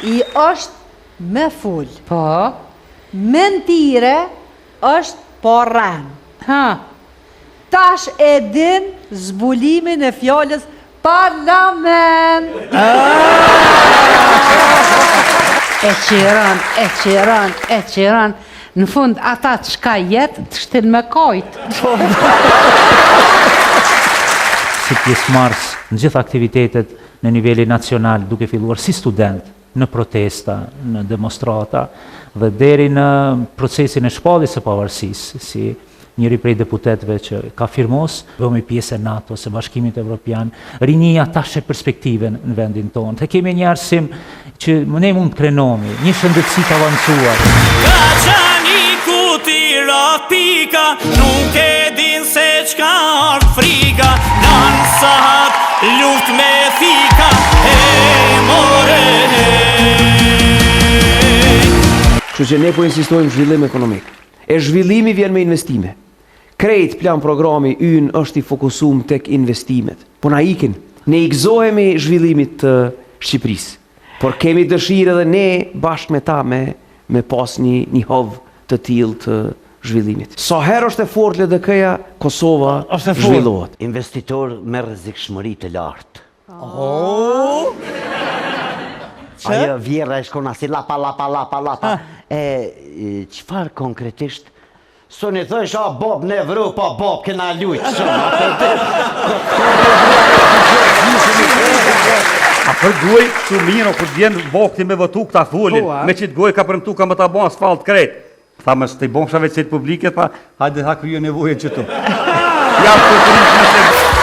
I është me fol. Po. Mentire është po rren. Ha. Tash e din zbulimin e fjalës parlament. E qiron, e qiron, e qiron, në fund ata çka jet, të shtin me kajt. Si pjesëmarrës në gjithë aktivitetet në nivelin nacional, duke filluar si student, në protesta, në demonstrata dhe deri në procesin e shpalljes së pavarësisë, si njëri prej deputetëve që ka firmos, bëhemi pjesë e NATO-s, e Bashkimit Evropian, rinia tash e perspektivën në vendin tonë. Të kemi një arsim që ne mund të krenohemi, një shëndetësi të avancuar. Ka qani kuti pika, nuk e din se çka është frika, nan sahat luft me thika, e more Kështu që ne po insistojmë zhvillim ekonomik. E zhvillimi vjen me investime. Krejt plan programi ynë është i fokusum tek investimet. Po na ikin. Ne i gëzohemi zhvillimit të Shqipërisë. Por kemi dëshirë edhe ne bashkë me ta me me pas një një hov të tillë të zhvillimit. Sa herë është e fortë LDK-ja, Kosova zhvillohet. Investitor me rrezikshmëri të lartë. Oh! Ajo vjerra e shkon asi lapa lapa lapa lapa. E çfarë konkretisht Soni thojsh a bob në Evropë, a bob kena lujt shumë. A për gojë, kështu mirë, kur vjen vakti me votu këta folin, Po, a? me qitë gojë ka premtu ka me ta bo asfalt krejt. Tha mos të i bon shave qëtë publike, tha, hajde ha krye nevojën që tu. Ja, për të rritë nëse...